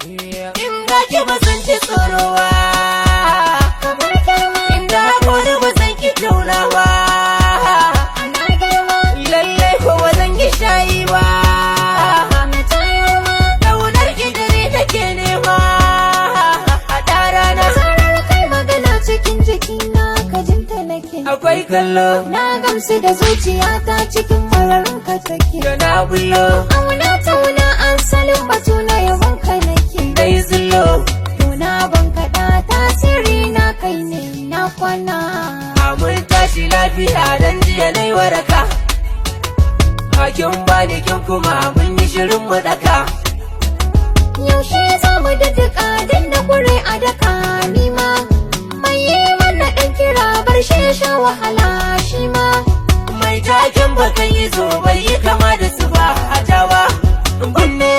In ga ki ba zan ji tsoro ba. Kamar girma. In ga hakori ba zan ki tauna ba. Ana girma. Lallai ko ba zan ki shayi ba. Na tayar ma. Daunar ki dare take nema. A ɗarana. Zarar kai magana cikin jikina ka jinta nake. Akwai kallo. Na gamsu da zuciyata cikin mararin ka take. Da na bullo. Auna tauna asalin batu na yabon ka nake. Dai zullo. Tuna ban kaɗa tasiri na kai ne na kwana. Mun tashi lafiya dan jiya na yi waraka. Hakin bani kin kuma mun yi shirin mu daka. Yaushe za mu daddaka dan na kure a daka ni ma. Mai yi mana ɗan kira bar shi ya sha wahala shi ma. Mai taken bakan yi zo bai yi kama da su ba a jawa. Kunne